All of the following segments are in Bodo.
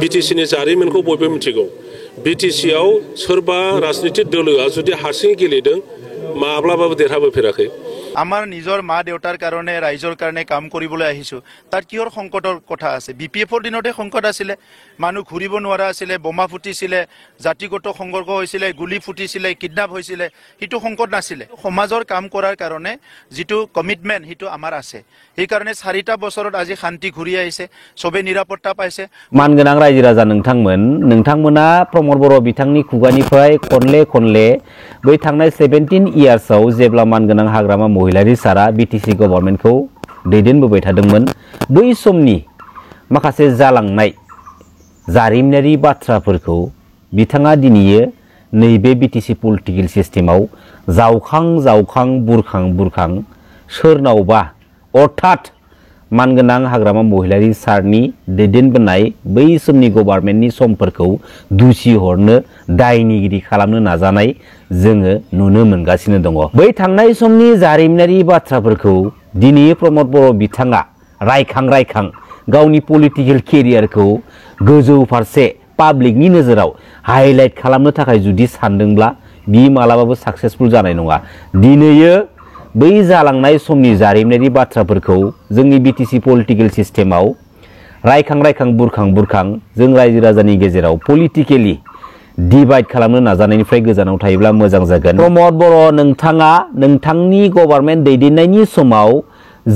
बिटिसिनि जारिमिनखौ बयबो मिथिगौ बिटिसिआव सोरबा राजनीतिक दलआ जुदि हारसिङै गेलेदों माब्लाबाबो देरहाबोफेराखै আমাৰ নিজৰ মা দেউতাৰ কাৰণে ৰাইজৰ কাৰণে কাম কৰিবলৈ আহিছো তাত কিহৰ সংকটৰ কথা আছে বিপিএফৰ দিনতে সংকট আছিল মানুহ ঘুৰিব নোৱাৰা আছিল বোমা ফুটিছিল জাতিগত সংঘৰ্ষ হৈছিল গুলি ফুটিছিল কিডন্যাপ হৈছিল হিটো সংকট নাছিল সমাজৰ কাম কৰাৰ কাৰণে যেটো কমিটমেন্ট হিটো আমাৰ আছে এই কাৰণে 4টা বছৰত আজি শান্তি ঘূৰি আহিছে সবে নিৰাপত্তা পাইছে মানগोनां रायजो राजा नोंथांमोना प्रमद बर' बिथांनि खुगानिफ्राय खनले बै थांनाय 17 इयार्सआव जेब्ला मानगोनां हाग्रामा महिलारि सारा बिटिसि गभर्नमेन्टखौ दैदेनबोबाय थादोंमोन बै समनि माखासे जालांनाय जारिमिनारि बाथ्राफोरखौ बिथाङा दिनैयो नैबे बिटिसि पलिटिकल सिस्टेमाव जावखां बुरखां सोरनावबा अर्थात मानगोनां हाग्रामा महिलारि सारनि दैदेनबोनाय बै समनि गभर्नमेन्टनि समफोरखौ दुसि हरनो दायनिगिरि खालामनो नाजानाय जोङो नुनो मोनगासिनो दङ बै थांनाय समनि जारिमिनारि बाथ्राफोरखौ दिनै प्रमद बर' बिथाङा रायखां गावनि पलिटिकल केरियारखौ गोजौ फारसे पाब्लिकनि नोजोराव हाइलाइट खालामनो थाखाय जुदि सानदोंब्ला बि मालाबाबो साक्सेसफुल जानाय नङा दिनैयो बै जालांनाय समनि जारिमिनारि बाथ्राफोरखौ जोंनि बिटिसि पलिटिकल सिस्टेमाव रायखां बुरखां जों रायजो राजानि गेजेराव पलिटिकली डिवाइड खालामनो नाजानायनिफ्राय गोजानाव थायोब्ला मोजां जागोन प्रमद बर' नोंथाङा नोंथांनि गभर्नमेन्ट दैदेननायनि समाव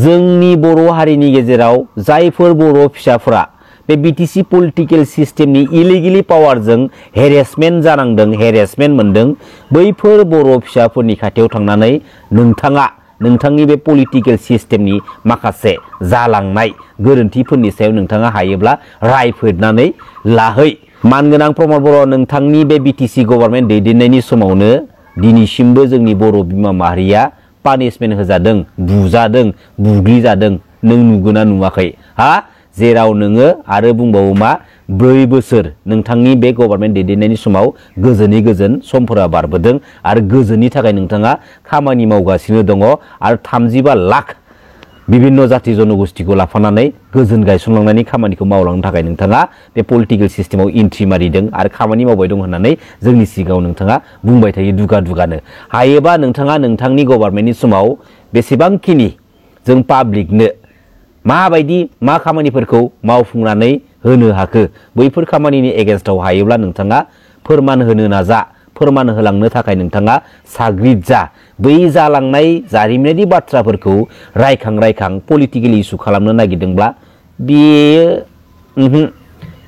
जोंनि बर' हारिनि गेजेराव जायफोर बर' फिसाफोरा बे बिटिसि पलिटिकल सिस्टेमनि इलिगेली पावारजों हेरेसमेन्ट जानांदों हेरेसमेन्ट मोनदों बैफोर बर' फिसाफोरनि खाथियाव थांनानै नोंथाङा नोंथांनि बे पलिटिकल सिस्टेमनि माखासे जालांनाय गोरोन्थिफोरनि सायाव नोंथाङा हायोब्ला रायफोदनानै लाहै मानगोनां प्रमद बर' नोंथांनि बे बिटिसि गभर्नमेन्ट दैदेननायनि समावनो दिनैसिमबो जोंनि बर' बिमा माहारिया पानिशमेन्ट होजादों बुजादों बुग्लिजादों नों नुगोना नुवाखै हा जेराव नोङो आरो बुंबावो मा 4 बोसोर नोंथांनि बे गभर्नमेन्ट दैदेननायनि समाव गोजोनै गोजोन समफोरा बारबोदों आरो गोजोननि थाखाय नोंथाङा खामानि मावगासिनो दङ आरो 35 लाख विभिन्न जाति जनगोष्ठीखौ लाफानानै गोजोन गायसनलांनायनि खामानिखौ मावलांनो थाखाय नोंथाङा बे पलिटिकल सिस्टेमाव एन्ट्रि मारिदों आरो खामानि मावबाय दं होननानै जोंनि सिगाङाव नोंथाङा बुंबाय थायो दुगानो हायोबा नोंथाङा नोंथांनि गभर्नमेन्टनि समाव बेसेबांखिनि जों पाब्लिकनो माबायदि मा खामानिफोरखौ मावफुंनानै होनो हाखो बैफोर खामानिनि एगेन्स्टआव हायोब्ला नोंथाङा फोरमान होनो नाजा फोरमान होलांनो थाखाय नोंथाङा साग्रिद जा बै जालांनाय जारिमिनारि बाथ्राफोरखौ रायखां पलिटिकल इशू खालामनो नागिरदोंब्ला बेयो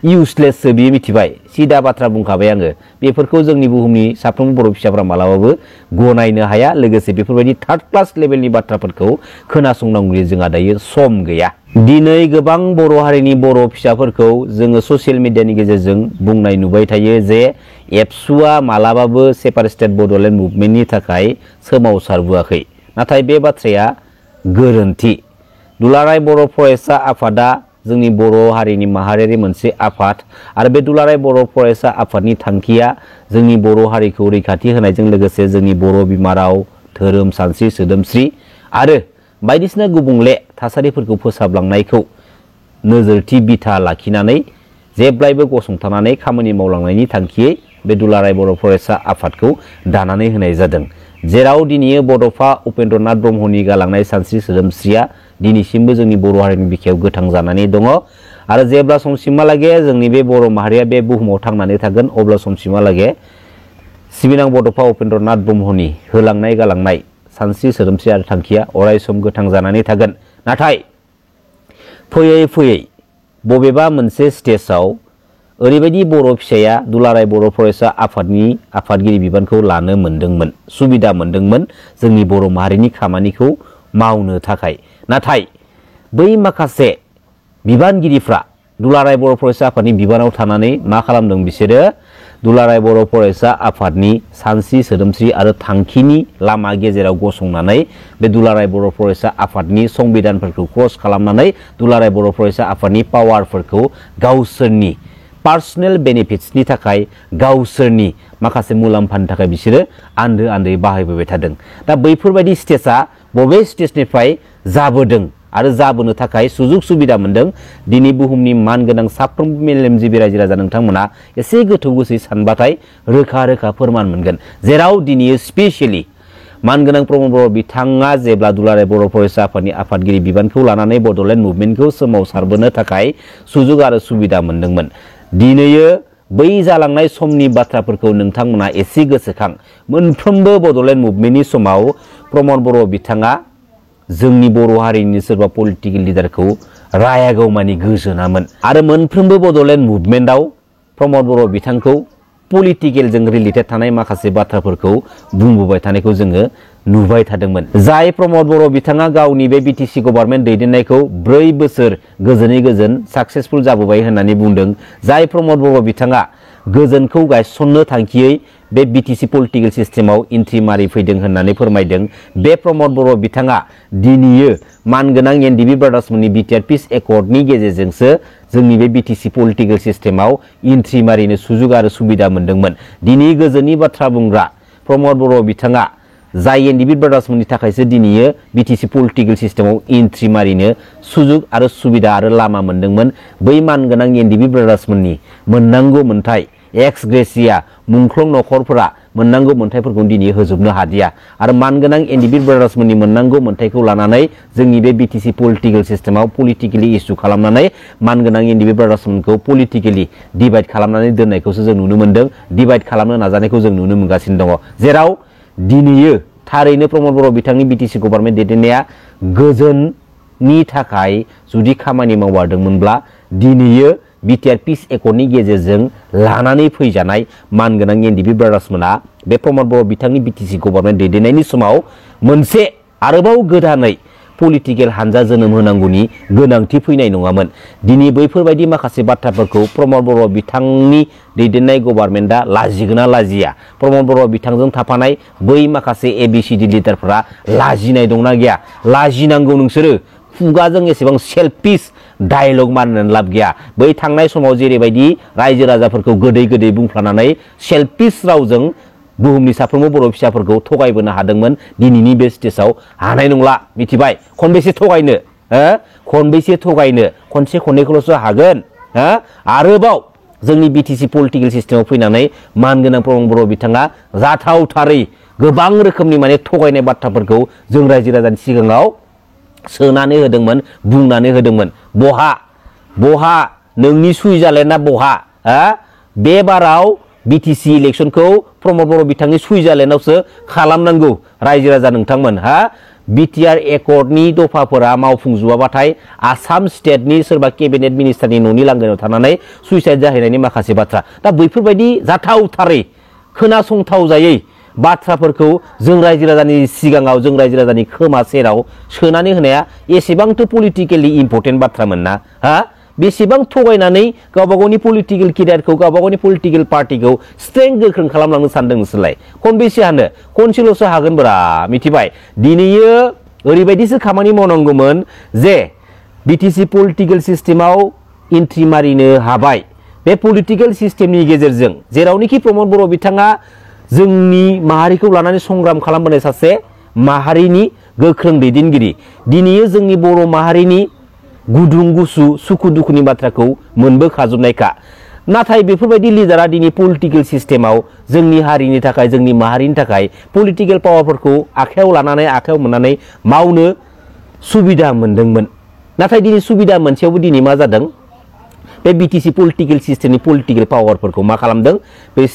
इउजलेस बियो मिथिबाय सिदा बाथ्रा बुंखाबाय आङो बेफोरखौ जोंनि बुहुमनि साफ्रोमबो बर' फिसाफोरा मालाबाबो गनायनो हाया लोगोसे बेफोरबायदि थार्ड क्लास लेभेलनि बाथ्राफोरखौ खोनासंनांगौनि जोंहा दायो सम गैया दिनै गोबां बर' हारिनि बर' फिसाफोरखौ जोङो ससियेल मिडियानि गेजेरजों बुंनाय नुबाय थायो जे एबसुआ मालाबाबो सेपारेटेड बड'लेण्ड मुभमेन्टनि थाखाय सोमावसारबोआखै नाथाय बे बाथ्राया गोरोन्थि दुलाराय बर' फरायसा आफादा जोंनि बर' हारिनि माहारियारि मोनसे आफाद आरो बे दुलाराय बर' फरायसा आफादनि थांखिया जोंनि बर' हारिखौ रैखाथि होनायजों लोगोसे जोंनि बर' बिमा राव धोरोम सानस्रि सोदोमस्रि आरो बायदिसिना गुबुंले थासारिफोरखौ फोसाबलांनायखौ नोजोरथि बिथा लाखिनानै जेब्लायबो गसंथानानै खामानि मावलांनायनि थांखियै बे दुलाराय बर' फरायसा आफादखौ दानानै होनाय जादों जेराव दिनै बड'फा उपेन्द्रनाथ ब्रह्मनि गालांनाय सानस्रि सोदोमस्रिया दिनैसिमबो जोंनि बर' हारिनि बिखायाव गोथां जानानै दङ आरो जेब्ला समसिमहालागै जोंनि बे बर' माहारिया बे बुहुमाव थांनानै थागोन अब्ला समसिमहालागै सिबिनां बड'फा उपेन्द्रनाथ ब्रह्मनि होलांनाय गालांनाय सानस्रि सोदोमस्रि आरो थांखिया अरायसम गोथां जानानै थागोन नाथाय फैयै बबेबा मोनसे स्टेजआव ओरैबायदि बर' फिसाया दुलाराय बर' फरायसा आफादनि आफादगिरि बिबानखौ लानो मोनदोंमोन सुबिदा मोनदोंमोन जोंनि बर' माहारिनि खामानिखौ मावनो थाखाय नाथाय बै माखासे बिबानगिरिफ्रा दुलाराय बर' फरायसा आफादनि बिबानाव थानानै मा खालामदों बिसोरो दुलाराय बर' फरायसा आफादनि सानस्रि सोदोमस्रि आरो थांखिनि लामा गेजेराव गसंनानै बे दुलाराय बर' फरायसा आफादनि संबिधानफोरखौ क्रस खालामनानै दुलाराय बर' फरायसा आफादनि पावारफोरखौ गावसोरनि पार्सनेल बेनिफिट्सनि थाखाय गावसोरनि माखासे मुलाम्फानि थाखाय बिसोरो आन्दोयै बाहायबोबाय थादों दा बैफोरबायदि स्टेजआ बबे स्टेजनिफ्राय जाबोदों आरो जाबोनो थाखाय सुजुग सुबिदा मोनदों दिनै बुहुमनि मानगोनां साफ्रोमबो मेलेमजिबि रायजो राजा नोंथांमोना एसे गोथौ गोसोयै सानबाथाय रोखा रोखा फोरमान मोनगोन जेराव दिनै स्पेसियेलि मानगोनां प्रमद बर' बिथाङा जेब्ला दुलाराय बर' फरायसा आफादनि आफादगिरि बिबानखौ लानानै बड'लेण्ड मुभमेन्टखौ सोमावसारबोनो थाखाय सुजुग आरो सुबिदा मोनदोंमोन दिनैयो बै जालांनाय समनि बाथ्राफोरखौ नोंथांमोना एसे गोसोखां मोनफ्रोमबो बड'लेण्ड मुभमेन्टनि समाव प्रमद बर' बिथाङा जोंनि बर' हारिनि सोरबा पलिटिकेल लिडारखौ रायागौमानि गोजोनामोन आरो मोनफ्रोमबो बड'लेण्ड मुभमेन्टआव प्रमद बर' बिथांखौ पलिटिकेलजों रिलेटेड थानाय माखासे बाथ्राफोरखौ बुंबोबाय थानायखौ जोङो नुबाय थादोंमोन जाय प्रमद बर' बिथाङा गावनि बे बिटिसि गभर्नमेन्ट दैदेननायखौ 4 बोसोर गोजोनै गोजोन साक्सेसफुल जाबोबाय होननानै बुंदों जाय प्रमद बर' बिथाङा गोजोनखौ गायसननो थांखियै बे बिटिसि पलिटिकेल सिस्टेमाव एन्ट्रि मारि फैदों होननानै फोरमायदों बे प्रमद बर' बिथाङा दिनैयो मानगोनां एनडिबि ब्रादार्समोननि बिटिआर पिस एकर्डनि गेजेरजोंसो जोंनि बे बिटिसि पलिटिकेल सिस्टेमाव एन्ट्रि मारिनो सुजुग आरो सुबिदा मोनदोंमोन दिनै गोजोननि बाथ्रा बुंग्रा प्रमद बर' बिथाङा जाय एनडिबि ब्रादार्समोननि थाखायसो दिनैयो बिटिसि पलिटिकेल सिस्टेमाव एन्ट्रि मारिनो सुजुग आरो सुबिदा आरो लामा मोनदोंमोन बै मानगोनां एनडिबि ब्रादार्समोननि मोननांगौ मोनथाय एक्स ग्रेसिया मुंख्लं नखरफोरा मोननांगौ मोनथायफोरखौ दिनै होजोबनो हादिया आरो मानगोनां एनडिबि ब्रादार्समोननि मोननांगौ मोनथायखौ लानानै जोंनि बे बिटिसि पलिटिकेल सिस्टेमाव पलिटिकेलि इस्यु खालामनानै मानगोनां एनडिबि ब्रादार्समोनखौ पलिटिकेलि डिभाइड खालामनानै दोननायखौसो जों नुनो मोनदों डिभाइड खालामनो नाजानायखौ जों नुनो मोनगासिनो दङ जेराव दिनैयो थारैनो प्रमद बर' बिथांनि बिटिसि गभर्नमेन्ट दैदेननाया गोजोननि थाखाय जुदि खामानि मावदोंमोनब्ला दिनैयो बिटिआर पिस एकर्डनि गेजेरजों लानानै फैजानाय मानगोनां एनडिबि ब्रादार्समोना बे प्रमद बर' बिथांनि बिटिसि गभर्नमेन्ट दैदेननायनि समाव मोनसे आरोबाव गोदानै पलिटिकेल हानजा जोनोम होनांगौनि गोनांथि फैनाय नङामोन दिनै बैफोरबायदि माखासे बाथ्राफोरखौ प्रमद बर' बिथांनि दैदेननाय गभर्नमेन्टआ लाजिगोना लाजिया प्रमद बर' बिथांजों थाफानाय बै माखासे एबिसिडि लिडारफोरा लाजिनाय दंना गैया लाजिनांगौ नोंसोरो खुगाजों एसेबां सेल्फिश डायलग मारिनानै लाब गैया बै थांनाय समाव जेरैबायदि रायजो राजाफोरखौ गोदै गोदै बुंफ्लानानै सेल्फिश रावजों बुहुमनि साफ्रोमबो बर' फिसाफोरखौ थगायबोनो हादोंमोन दिनैनि बे स्टेजाव हानाय नंला मिथिबाय खनबेसे थगायनो खनबेसे थगायनो खनसे खननैखौल'सो हागोन आरोबाव जोंनि बिटिसि पलिटिकेल सिस्टेमाव फैनानै मानगोनां प्रमद बर' बिथाङा जाथावथारै गोबां रोखोमनि माने थगायनाय बाथ्राफोरखौ जों रायजो राजानि सिगाङाव सोनानै होदोंमोन बुंनानै होदोंमोन बहा नोंनि सुइजारलेण्डआ बहा बे बाराव बिटिसि इलेक्शनखौ प्रमद बर' बिथांनि सुइजारलेण्डआवसो खालामनांगौ रायजो राजा नोंथांमोन बिटिआर एकर्डनि दफाफोरा मावफुंजोबाबाथाय आसाम स्टेटनि सोरबा केबिनेट मिनिस्टारनि न'नि लांगोनायाव थानानै सुइसाइड जाहैनायनि माखासे बाथ्रा दा बैफोरबायदि जाथावथारै खोनासंथाव जायै बाथ्राफोरखौ जों रायजो राजानि सिगाङाव जों रायजो राजानि खोमा सेराव सोनानै होनाया एसेबांथ' पलिटिकेलि इम्पर्टेन्ट बाथ्रामोन ना बेसेबां थगायनानै गावबा गावनि पलिटिकेल केरियारखौ गावबा गावनि पलिटिकेल पार्टिखौ स्ट्रेंथ गोख्रों खालामलांनो सानदों नोंसोरलाय खनबेसे हानो खनसेल'सो हागोन ब्रा मिथिबाय दिनैयो ओरैबायदिसो खामानि मावनांगौमोन जे बिटिसि पलिटिकेल सिस्टेमाव एन्ट्रि मारिनो हाबाय बे पलिटिकेल सिस्टेमनि गेजेरजों जेरावनोखि प्रमद बर' बिथाङा जोंनि माहारिखौ लानानै संग्राम खालामबोनाय सासे माहारिनि गोख्रों दैदेनगिरि दिनैयो जोंनि बर' माहारिनि गुदुं गुसु सुखु दुखुनि बाथ्राखौ मोनबोखाजोबनायखा नाथाय बेफोरबायदि लिडारा दिनै पलिटिकेल सिस्टेमाव जोंनि हारिनि थाखाय जोंनि माहारिनि थाखाय पलिटिकेल पावारफोरखौ आखायाव लानानै आखायाव मोननानै मावनो सुबिदा मोनदोंमोन नाथाय दिनै सुबिदा मोनसेयावबो दिनै मा जादों बे बिटिसि पलिटिकेल सिस्टेमनि पलिटिकेल पावारफोरखौ मा खालामदों बे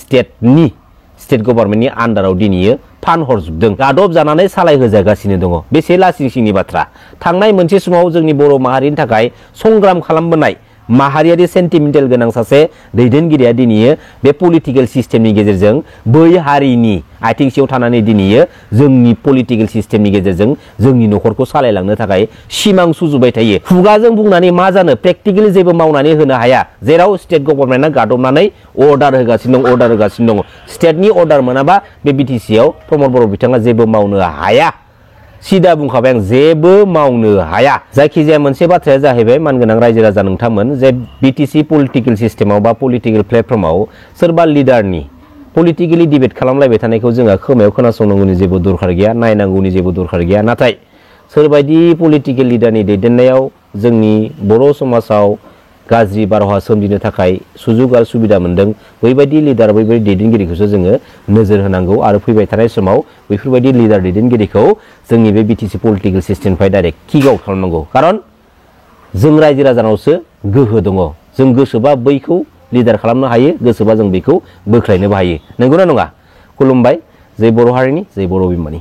स्टेट गभर्नमेन्टनि आन्डाराव दिनैयो फानहरजोबदों गादब जानानै सालायहोजागासिनो दङ बेसे लासिं सिंनि बाथ्रा थांनाय मोनसे समाव जोंनि बर' माहारिनि थाखाय संग्राम खालामबोनाय माहारियारि सेन्टिमेन्टेल गोनां सासे दैदेनगिरिया दिनैयो बे पलिटिकेल सिस्टेमनि गेजेरजों बै हारिनि आथिं सिङाव थानानै दिनैयो जोंनि पलिटिकेल सिस्टेमनि गेजेरजों जोंनि न'खरखौ सालायलांनो थाखाय सिमां सुजुबाय थायो खुगाजों बुंनानै मा जानो प्रेक्टिकेलि जेबो मावनानै होनो हाया जेराव स्टेट गभर्नमेन्टआ गादबनानै अर्डार होगासिनो दं स्टेटनि अर्डार मोनाबा बे बिटिसिआव प्रमद बर' बिथाङा जेबो मावनो हाया सिदा बुंखाबाय आं जेबो मावनो हाया जायखिजाया मोनसे बाथ्राया जाहैबाय मानगोनां रायजो राजा नोंथांमोन जे बिटिसि पलिटिकेल सिस्टेमाव बा पलिटिकेल प्लेटफर्माव सोरबा लिडारनि पलिटिकेलि डिबेट खालामलायबाय थानायखौ जोंहा खोमायाव खोनासंनांगौनि जेबो दरखार गैया नायनांगौनि जेबो दरखार गैया नाथाय सोरबायदि पलिटिकेल लिडारनि दैदेननायाव जोंनि बर' समाजाव गाज्रि बारहावा सोमजिनो थाखाय सुजुग आरो सुबिदा मोनदों बैबायदि लिडार बैबायदि दैदेनगिरिखौसो जोङो नोजोर होनांगौ आरो फैबाय थानाय समाव बैफोरबायदि लिडार दैदेनगिरिखौ जोंनि बे बिटिसि पलिटिकेल सिस्टेमनिफ्राय डाइरेक्ट किक आउट खालामनांगौ खारन जों रायजो राजानावसो गोहो दङ जों गोसोबा बैखौ लिडार खालामनो हायो गोसोबा जों बेखौ बोख्लायनोबो हायो नंगौना नङा खुलुमबाय जै बर' हारिनि जै बर' बिमानि